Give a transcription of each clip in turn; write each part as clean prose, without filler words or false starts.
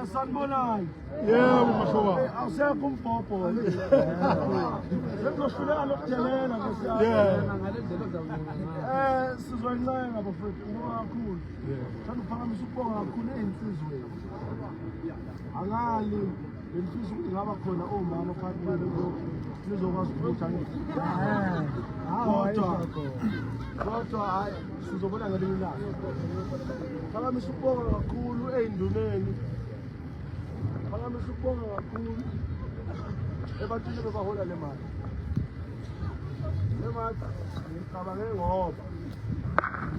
Sanibonani. Yebo mashoba. Awusekho umbhobho. Sengizohluleka nokudelela nkosi yami. Yeah. Sizoyincenga bafethu ngibonga kakhulu. Thanda ukuphakamisa ukubonga kakhulu ey'nsizweni. Angali bengifisa ukuthi ngaba khona omama phakathi kwenu nizokwazi ukuthi angithi. Kodwa hayi sizobona ngelinye ilanga. Phakamisa ukubonga kakhulu ey'nduneni. Phakamisa ukubonga kakhulu ebantwini bebahola le mali. Le mali ngicabange ngoba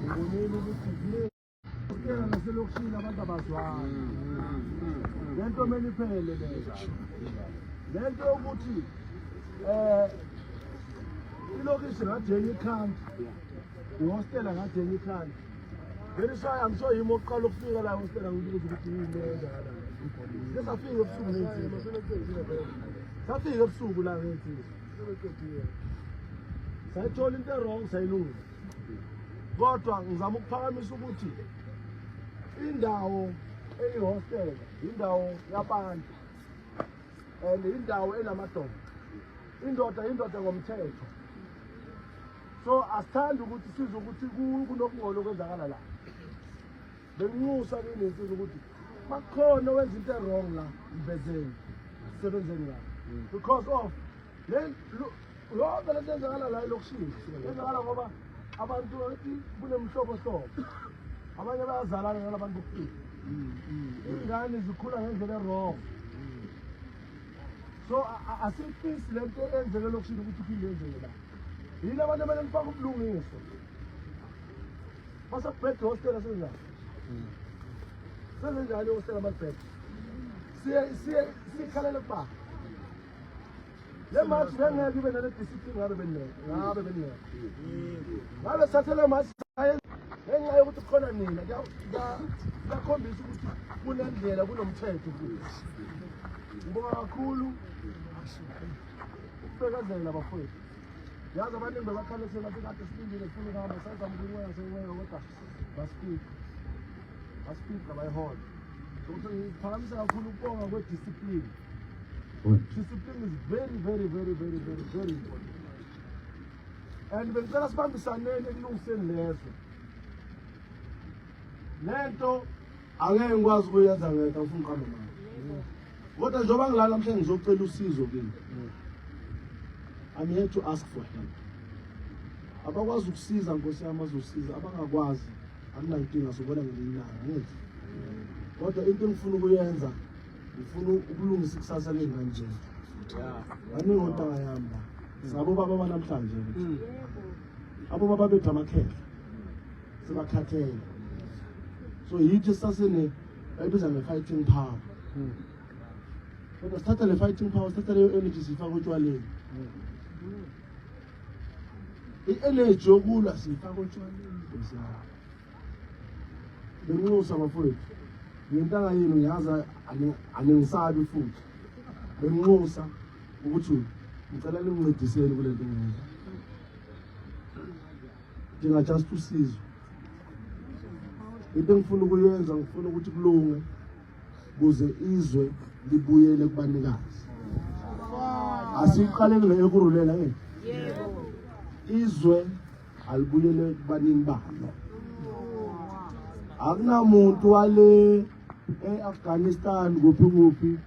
ngibonile ukuthi kuningi naselokishini abantu abazwani. Le nto kumele iphele leyo. Le nto yokuthi ilokishi ngathi enye i-country, ihostela ngathi enye i-country. That is why I'm sure yimi oqala ukufika la hostela ngibuza ukuthi yini eyenzakalayo. Sesafika ebusuku ney'nsizwa. Safika ebusuku la ngey'nsizwa. Sayithola into e-wrong sayilungisa. Kodwa ngizama ukuphakamisa ukuthi indawo eyihostela indawo yabantu and indawo enamadoda. Indoda indoda ngomthetho. So asithandi ukuthi sizwe ukuthi kunokungcola okwenzakala la. Benginxusa kini insizwa ukuthi makukhona owenza into e-wrong la mvezeni sisebenzeni ngayo because of le yonke lento enzakala la elokishini yenzakala ngoba abantu kunemihlobohlobo, abanye bayazalana nalabantu bokufika, iy'ngane zikhula ngendlela e-wrong. So asiyifisi le nto eyenzeke elokishini ukuthi iphinde yenzeke la. Yini abantu emele nifake ubulungiswa basekubhede hostela senjani senzenjani ihostela amalibhede siye siye sikhalele kuba le match bengeke ibe nale discipline ngabe beningekho ngabe beningekho ngabe sithathe le match ngenxa yokuthi kukhona nina kuyakhombisa ukuthi kunendlela kunomthetho futhi. Ngibonga kakhulu ukubekezela bafowethu. Yazi abaningi bebakhala ekutheni bathi kade silindile sifuna ukuhamba sazama ukuncenga sencenga kodwa basifika basifika bayihola. So ngiphakamisa kakhulu ukubonga kwe-discipline. Discipline is very very very very very very important and bengicela sibambisaneni ekulungiseni lezwe. Lento angeke ngikwazi ukuyenza ngedwa, ngifuna uqamba mali, kodwa njengoba ngilala namhlanje ngizocela usizo kini. I'm here to ask for help. Abakwazi ukusiza nkosi yami azosiza, abangakwazi akunankinga, sobona ngelinye ilanga angithi. Kodwa into engifuna ukuyenza, ngifuna ukulungisa ikusasa ley'ngane zethu. Baningi ontanga yami la, singabo baba banamhlanje, abo baba bethu amakhehla sebakhathele, so yithi sasene bayibiza nge-fighting power, kodwa sithatha le fighting power, sithatha leyo energy siyifaka otshwaleni. I-energy yokulwa siyifaka otshwaleni nkosi yami. Benginxusa bafowethu, ngintanga yenu, ngiyazi aningisabi futhi. Benginxusa ukuthi ngicela ningincediseni kule nto engiyenzayo. Dinga just usizo. Into engifuna ukuyenza, ngifuna ukuthi kulunge kuze izwe libuyele kubanikazi. Asiqaleni nge-Ekurhuleni ke. Izwe alibuyele kubanini balo. Akunamuntu wale e-Afghanistan kuphi kuphi.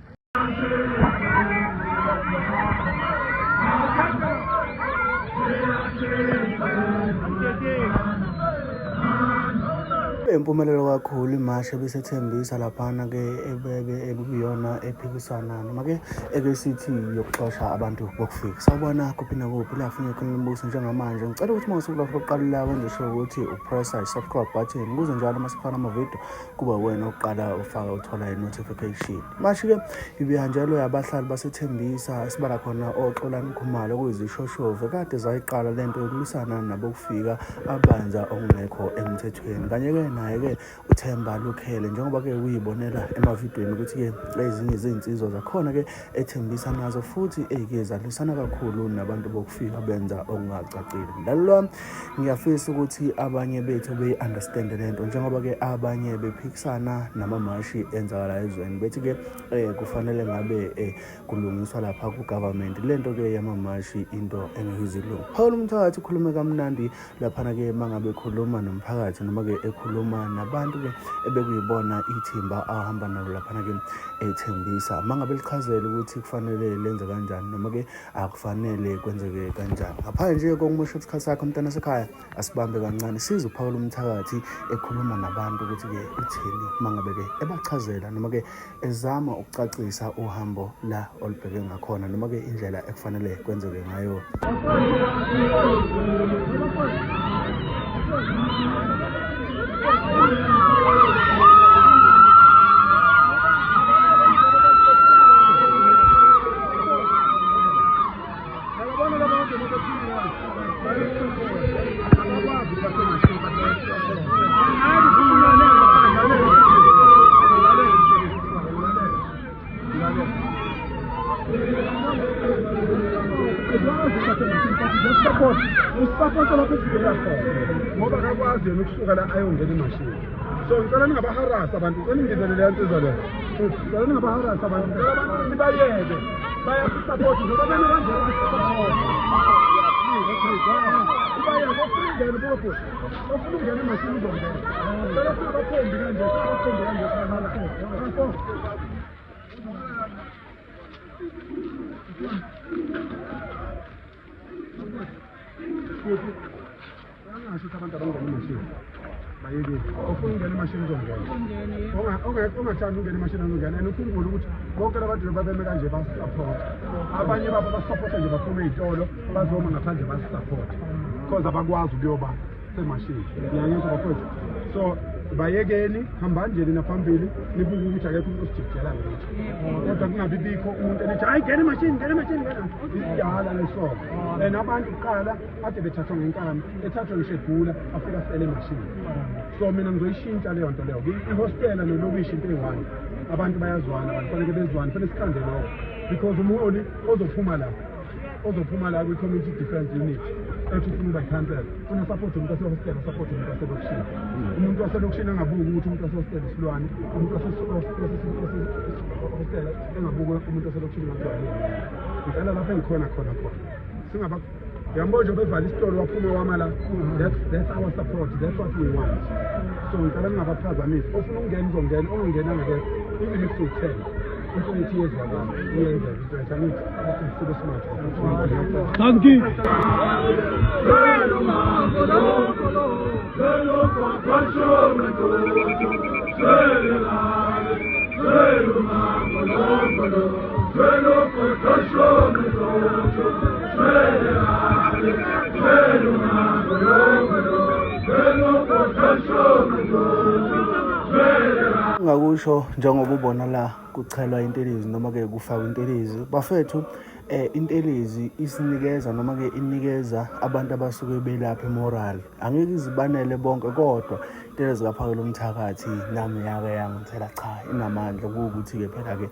Impumelelo kakhulu imashi ebisethembisa laphana-ke ebeke ebikuyona ephikisana noma-ke eke sithi yokuxosha abantu bokufika. Sawubona kuphi nakuphi la funa khona umbuso njengamanje. Ngicela ukuthi uma usuku lakho lokuqala la wenze sure ukuthi upressa i-subscribe button ukuze njalo uma sifaka amavidiyo kuba wena oqala ufaka uthola i-notification. Mashi-ke ibihanjelwe abahlali basethembisa esibala khona oXolani Khumalo okuyizishoshovu kade zayiqala lento yokulwisana nabokufika abenza okungekho emthethweni kanye-ke naye. naye-ke uThemba Lukhele, njengoba-ke uyibonela emavidweni ukuthi-ke ezinye zezinsizwa zakhona-ke ethembisa nazo futhi eyike zalwisana kakhulu nabantu bokufika benza okungacacile. Mlaleli wami, ngiyafisa ukuthi abanye bethu beyi-understand le nto, njengoba-ke abanye bephikisana namamashi enzakala ezweni bethi-ke kufanele ngabe kulungiswa lapha ku-government. Le nto-ke yamamashi into engeke izilungu. Phawula umthakathi ukhulume kamnandi laphana-ke mangabe ekhuluma nomphakathi noma-ke ekhuluma nabantu-ke ebekuyibona ithimba ahamba nalo laphana-ke ethembisa, mangabe lichazele ukuthi kufanele lenze kanjani noma-ke akufanele kwenzeke kanjani. Ngaphandle nje kokumosha isikhathi sakho mntana sekhaya, asibambe kancane size uphawula umthakathi ekhuluma nabantu ukuthi-ke uthini mangabe-ke ebachazela noma-ke ezama ukucacisa uhambo la olubheke ngakhona noma-ke indlela ekufanele kwenzeke ngayo. Ngoba akakwazi yena ukusuka la ayongena emashini, so ngicela ningabaharasi abantu, ngicela ningizele leya nsizwa leyo, ngicela ningabaharasi abantu, ngicela abantu nibayeke, bayasisapotha njengoba beme kanje, bayasisapotha. Ubayeke ofuna ungena bobhuti, ofuna ungena emashini uzongena. Ngicela singabakhombi kanje, singabakhombi kanje. Angasho ukuthi abantu abangena emashini bayekile, ofuna ukungena emashini uzongena, ongathandi ukungena emashini azongena. And ukhumbule ukuthi bonke labantu babeme kanje basisaphotha, abanye babo basisaphotha nje, baphume ey'tolo bazoma ngaphandle basisaphotha because abakwazi ukuyoba semashini. Ngiyangizwa bafowethu, so bayekeni, hambani nje nina phambili, nibuke ukuthi akekho umuntu osijikijela ngelitshe, kodwa kungabi bikho umuntu enithi hayi, ngena emashini, ngena emashini, ngena. Isidala lesoko, and abantu kuqala ade bethathwa ngenkani, ethathwa ngisho egula, afike afele emashini. So mina ngizoyishintsha leyo nto leyo. Ihostela nolokishi into eyi-one, abantu bayazwana, abantu fanele bezwane, fanele sikhande lokho, because umholi ozophuma la kwi-community defense unit ethi ufuna ukuba ikhansela funa support umuntu wasehostela, support umuntu waselokishini. Umuntu waselokishini angabuki ukuthi umuntu wasehostela isilwane, umuntu wasehostela engabuki umuntu waselokishini ngathi wayena. Ngicela lapho engikhona khona khona singaba yambo nje bevala isitolo waphuma wama la. That's our support, that's what we want. So ngicela ningabaphazamisi, ofuna ukungena uzongena, ongangenanga ke, even if uwu-10, into ethi iyezwakala, iyenzeka into ethi angithi sibe smart. Thank you. Ngakusho njengoba ubona la kuchelwa intelezi noma-ke kufakwa intelezi bafethu, intelezi isinikeza noma-ke inikeza abantu abasuke belapha imoral. Angeke izibanele bonke, kodwa intelezi kaphakela umthakathi nami yake yangithela, cha, inamandla. Kuwukuthi-ke phela-ke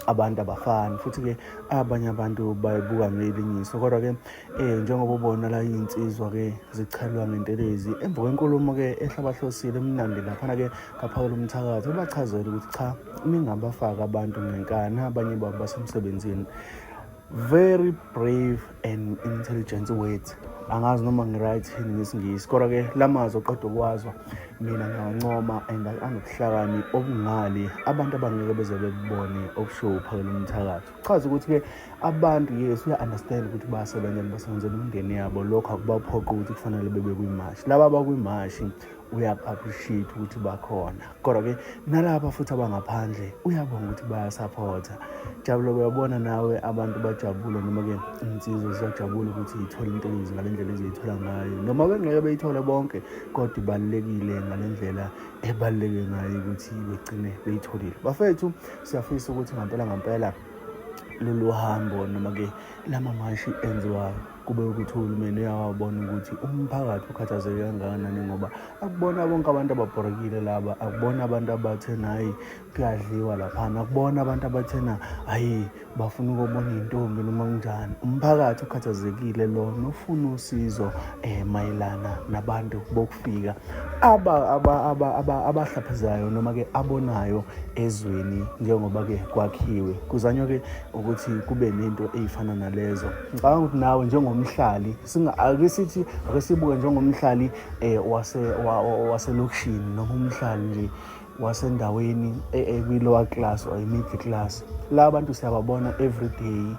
abantu abafani, futhi-ke abanye abantu bayibuka ngelinye iso, kodwa-ke njengoba ubona la iy'nsizwa-ke zichelwa ngentelezi emva kwenkulumo-ke ehlabahlosile emnandi laphana-ke kaphakela umthakathi, ebachazela ukuthi cha, ningabafaki abantu ngenkani, abanye babo basemsebenzini. Very brave and intelligent words, angazi noma ngi-right yini ngesingisi, kodwa-ke la mazwi oqeda ukuwazwa mina ngiyawancoma and anobuhlakani obungali abantu abangeke beze bebubone okushiwo uphakela umthakathi. Chaza ukuthi-ke abantu, yes, uya-understand ukuthi bayasebenza, basebenzela imindeni yabo, lokho akubaphoqa ukuthi kufanele bebe kwimashi. Laba abakwimashi uya-appreciate ukuthi bakhona, kodwa-ke nalaba futhi abangaphandle uyabonga ukuthi bayasaphotha. Jabula, uyabona nawe abantu bajabule noma-ke insizwa ziyajabula ukuthi yithole intelezi ngale ndlela eziyithola ngayo, noma bengeke beyithole bonke, kodwa ibalulekile ngale ndlela ebaluleke ngayo ukuthi begcine beyitholile. Bafethu, siyafisa ukuthi ngampela ngampela lolu hambo noma-ke lamamashi enziwayo. Kube ukuthi uhulumeni uyawabona ukuthi umphakathi ukhathazeke kangakanani ngoba akubona bonke abantu ababhorekile laba, akubona abantu abathena hhayi kuyadliwa laphana, akubona abantu abathena hhayi bafuna ukubona iy'ntombi noma kunjani. Umphakathi ukhathazekile lo nofuna usizo mayelana nabantu bokufika abahlaphazayo noma-ke abonayo ezweni njengoba-ke kwakhiwe. Kuzanywa-ke ukuthi kube nento ey'fana nalezo. Ngicabanga ukuthi nawe njengomhlali, ake sithi ake sibuke njengomhlali waselokishini noma umhlali nje wasendaweni ekwi-lower class or i-middle class. La bantu siyababona every day.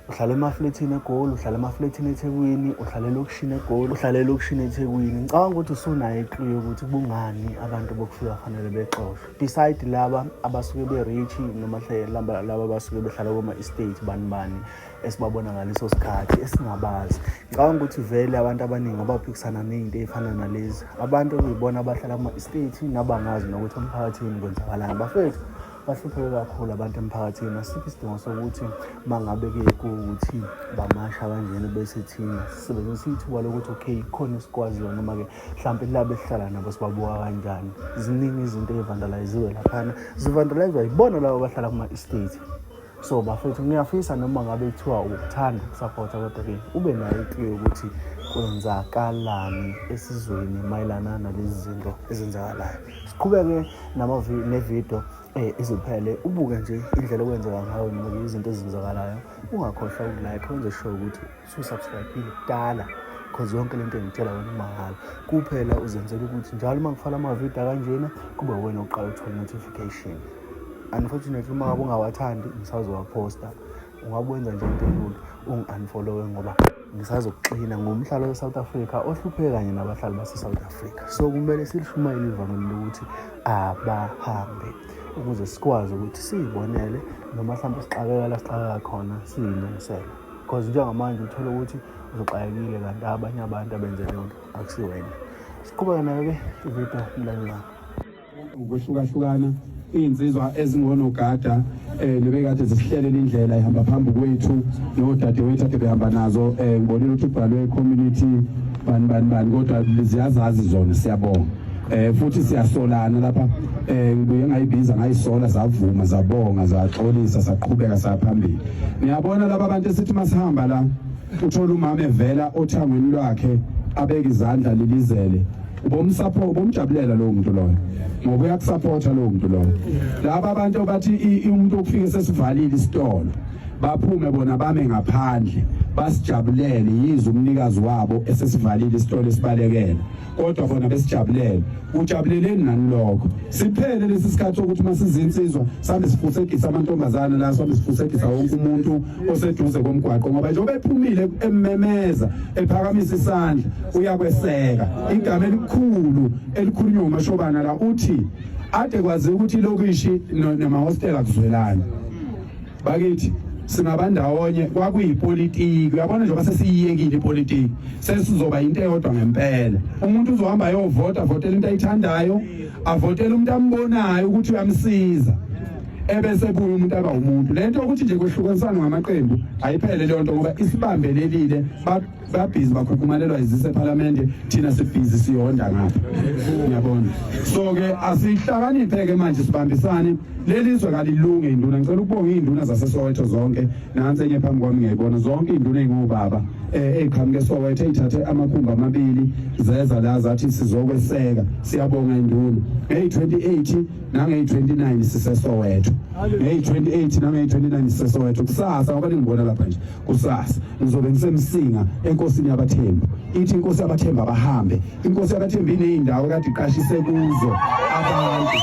Uhlala emaflethini eGoli, uhlala emaflethini eThekwini, uhlala elokishini eGoli, uhlala elokishini eThekwini. Ngicabanga ukuthi usunayo i-clue yokuthi kungani abantu bokufika fanele bexoshwe. Beside laba abasuke be-rich noma laba abasuke behlala koma-estate bani bani esibabona ngaleso sikhathi esingabazi. Ngicabanga ukuthi vele abantu abaningi abaphikisana ney'nto ey'fana nalezi, abantu okuyibona abahlala kuma-estate nabangazi nokuthi emphakathini kwenzakalani. Bafethu, bahlupheke kakhulu abantu emphakathini. Asikho isidingo sokuthi uma ngabe-ke kuwukuthi bamasha kanjena bese thina sisebenzisa ithuba lokuthi okay khona esikwaziyo noma-ke mhlampe laba esihlala nabo sibabuka kanjani. Ziningi izinto ey'vandalayiziwe laphana, zivandalayizwa yibona laba abahlala kuma-estate. So bafethu ngiyafisa noma ngabe kuthiwa ukuthanda ukusapotha kodwa-ke ube nayo i-clue yokuthi kwenzakalani esizweni mayelana nalezi zinto ezenzakalayo. Siqhubeke nevidiyo iziphele, ubuke nje indlela okwenzeka ngayo noma izinto ezenzakalayo. Ungakhohlwa uku-like, wenze sure ukuthi usu-subscribe-ile kudala cause yonke lento engitshela wena mahhala. Kuphela uzenzela ukuthi njalo uma ngifaka amavidiyo akanjena kube wena oqala ukuthola notification. Unfortunately uma ngabe ungawathandi ngisazowaphosta, ungabe wenza nje into elula ungi-unfollowe ngoba ngisazokuxina ngumhlalo we-South Africa ohlupheke kanye nabahlali base-South Africa. So kumele silishumayele ivangeli lokuthi abahambe ukuze sikwazi ukuthi siyibonele noma mhlawumbe sixakeka la sixakeka khona siyilungisele. Because njengamanje uthola ukuthi uzoxakekile kanti abanye abantu abenze leyo nto akusiwena. Siqhubeke nayo-ke ividiyo mlaleli wami. Ngokwehlukahlukana iy'nsizwa ezingonogada nebekade zisihlelela indlela ihamba phambi kwethu nodadewethu ade behamba nazo ngibonile ukuthi ubhalwe community bani bani bani kodwa ziyazazi zona siyabonga futhi siyasolana lapha ngibuye ngayibiza ngayisola savuma zabonga zaxolisa saqhubeka saphambili. Niyabona laba bantu esithi masihamba la uthola umama evela othangweni lwakhe abeka izandla lilizele ubomsupport ubomjabulela lowo muntu loyo ngoba uyakusupporta lowo muntu loyo. Laba abantu abathi umuntu okufike sesivalile isitolo baphume bona bame ngaphandle basijabulele yize umnikazi wabo esesivalile isitolo esibalekela kodwa bona besijabulele. Ujabuleleni nani lokho? Siphele lesi sikhathi sokuthi masizinsizwa sabe sifusekisa amantombazana la sabe sifusekisa wonke umuntu oseduze komgwaqo ngoba njengoba ephumile emmemeza ephakamisa isandla uyakweseka. Igama elikhulu elikhulunywa uMashobana la uthi ade kwazi ukuthi ilokishi namahostela akuzwelani. Bakithi singabandawonye kwakuyipolitiki uyabona njengoba sesiyiyekile ipolitiki sesizoba into eyodwa ngempela. Umuntu uzohamba ayovota avotele into ayithandayo avotele umuntu ambonayo ukuthi uyamsiza ebese buya umuntu aba umuntu. Lento ukuthi nje kwehlukanisana ngamaqembu ayiphele leyo nto ngoba isibambelelile babhizi bakhukhumalelwa izise ephalamende thina sibhizi siyonda ngapha ngiyabona. So ke asihlakaniphe ke manje sibambisane leli zwe kalilunge induna. Ngicela ukubonga izinduna zaseSoweto zonke nansi enye phambi kwami ngiyayibona zonke izinduna ezingobaba eziqhamuke eSoweto ezithathe amakhumbi amabili zeza la zathi sizokweseka. Siyabonga induna ngeyi-28 nangeyi-29 siseSoweto ngeyi-28 nangeyi-29 siseSoweto kusasa ngoba ningibona lapha nje kusasa ngizobe ngisemsinga enkosini yabathembu. Ithi inkosi yabathembu abahambe. Inkosi yabathembu iney'ndawo kade iqashise kuzo abantu.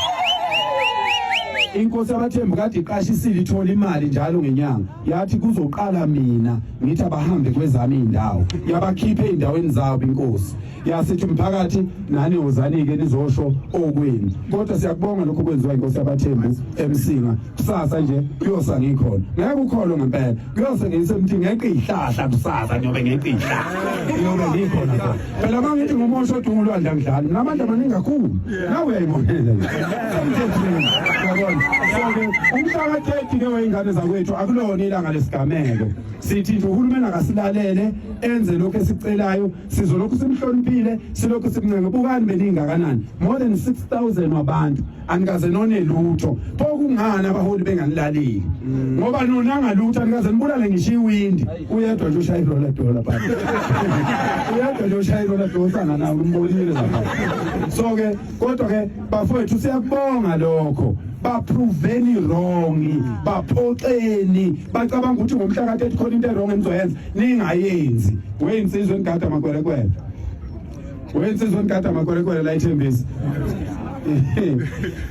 Inkosi yabathembu kade iqashisile ithola imali njalo ngenyanga yathi kuzoqala mina ngithi abahambe kwezami iy'ndawo yabakhiphe ey'ndaweni zabo inkosi yasithi umphakathi nani wozani-ke nizosho okwenu. Kodwa siyakubonga lokhu kwenziwa inkosi yabathembu eMsinga. Kusasa nje kuyosa ngikhona ngeke ukholwe ngempela kuyose ngisemthi ngeqe ihlahla kusasa ngiyobe ngeqe ihlahla ngiyobe ngikhona khona phela uma ngithi ngumosho odunga ulwandle angidlali nginamandla amaningi kakhulu nawe uyayibonela nje semthethweni yabona. So-ke Umhla ka-30 ke wey'ngane zakwethu akulona ilanga lesigameko. Sithi nje uhulumeni akasilalele enze lokhu esikucelayo, sizolokhu simhloniphile, silokhu simncenga. Bukani beningakanani, more than 6000 wabantu, anikaze none lutho. Pho kungani abaholi benganilaleli? Ngoba nonanga lutho, anikaze nibulale ngisho iwindi. Uyedwa nje ushaya irola dola baba, uyedwa nje ushaya irola dola, usangana nawe umbonile lapha. So ke kodwa ke bafowethu siyakubonga lokho, baproveni wrong, baphoxeni, bacabanga ukuthi ngomhla ka-30 khona into e-wrong enizoyenza ningayenzi. Weyinsizwa enigada amakwerekwere, weyinsizwa enigada amakwerekwere la ithembisa,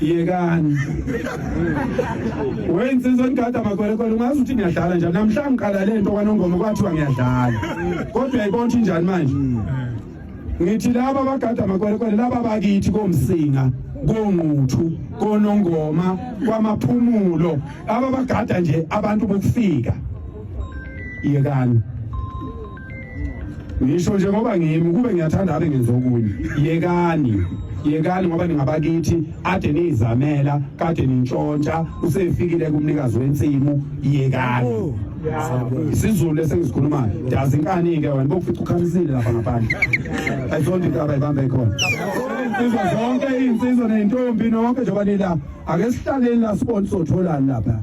yekani. Weyinsizwa enigada amakwerekwere, ungazi ukuthi ngiyadlala njani namhla ngiqala le nto kwanongoma kwathiwa ngiyadlala, kodwa uyayibona ukuthi injani manje. Ngithi laba abagada amakwerekwere laba bakithi komsinga, konquthu, konongoma, kwamaphumulo, aba bagada nje abantu bokufika, yekani. Ngisho nje ngoba ngimi kube ngiyathanda abe ngenza okunye. Yekani, yekani ngoba ningabakithi, ade niyizamela, kade nintshontsha, usefikile kumnikazi wensimu, yekani. IsiZulu esengisikhulumayo, dazi inkani-ke wena, bokufica ukhamisile lapha ngaphandle. Ayisonto into abayibambe khona. Iy'nsizwa zonke, iy'nsizwa ney'ntombi nonke njengoba nila, ake sihlaleni la sibone sotholani lapha.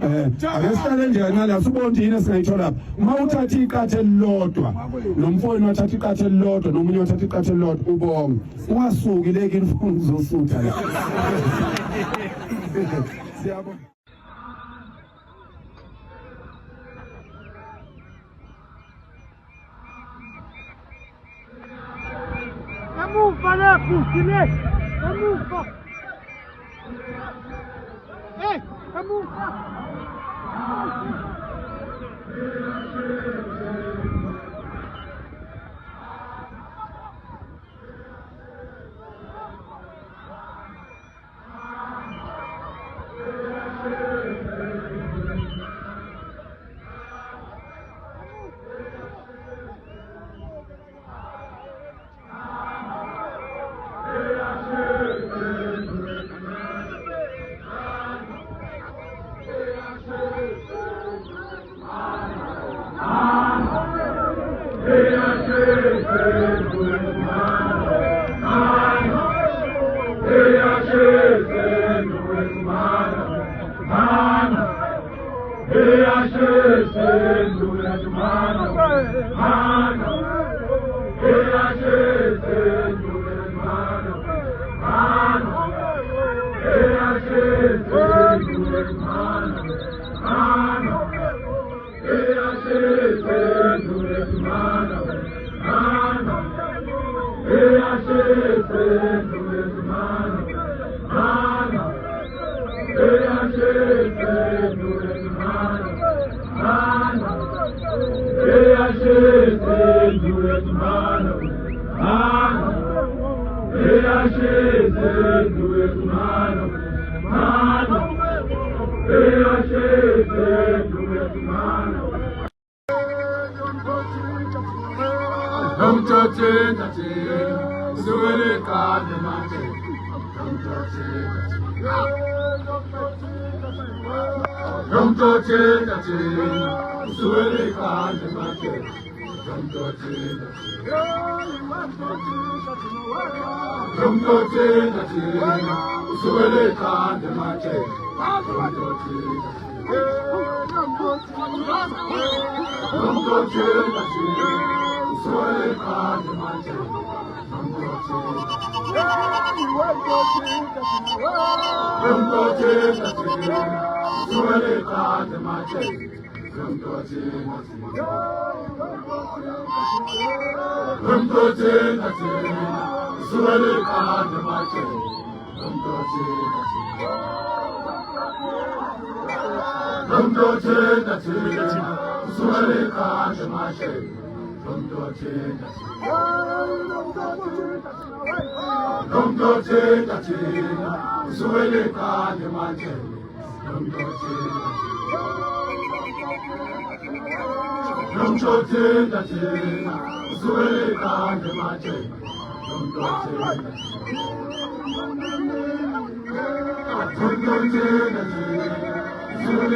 Ake sihlale nje kancane asibone ukuthi yini esingayithola lapha. Uma uthatha iqatha elilodwa, nomfowenu wathatha iqatha elilodwa, nomunye wathatha iqatha elilodwa, ubonge. Ungasuki le kini ufuna ukuzosutha la. Siyabonga. Emuva le bhuti le. Emuva. Hey, emuva.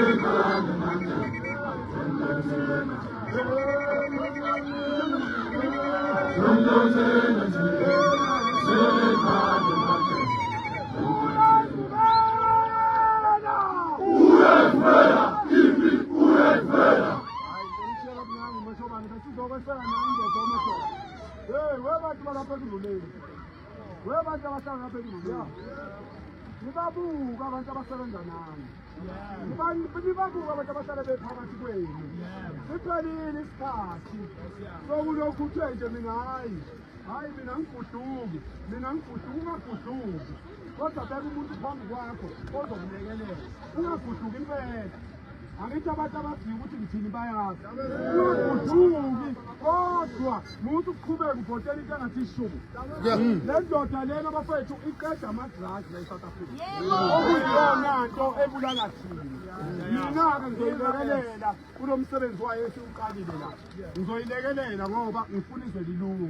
Hey, webantu balapha eKurhuleni. Webantu abahlala lapha eKurhuleni. Nibabuka abantu abasebenza nami. Nibabuka abantu abahlala bephakathi kwenu. Siphelile isikhathi. Sokulokhu kuthe nje mina hayi. Hayi mina ngiguduki, mina ngiguduki ungaguduki. Kodwa beka umuntu phambi kwakho ozokulekelela. Ungaguduki impela. Angithi abantu abaziyo ukuthi ngithini bayazi. Ungaguduki kodwa muthi ukuqhubeka uvotela into engathi ishubu. Le ndoda lena bafethu iqeda ama-drugs la e-South Africa. Okuyiyona nto ebulala thina. Mina-ke ngizoyilekelela kulo msebenzi wayo esiwuqalile la. Ngizoyilekelela ngoba ngifuna izwe lilunge.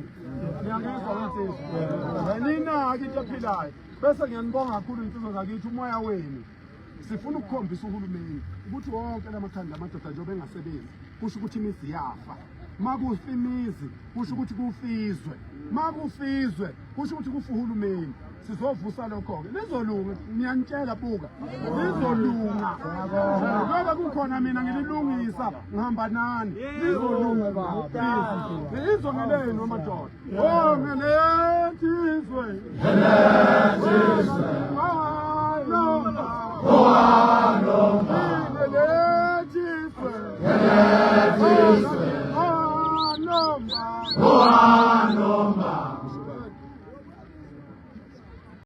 Niyangizwa bansizwa? Ninake into ephilayo. Bese ngiyanibonga kakhulu insizwa zakithi umoya wenu. Sifuna ukukhombisa uhulumeni ukuthi wonke lamakhanda amadoda njengoba engasebenzi kusho ukuthi imizi yafa. Makufa imizi kusho ukuthi kufizwe. Makufizwe kusho ukuthi kufa uhulumeni. Sizovusa lokho-ke lizolunga ngiyanitshela buka lizolunga ngoba kukhona mina ngililungisa ngihamba nani lizolunga baba izwe ngelenu amadoda oh ngelethi izwe ngelethizwe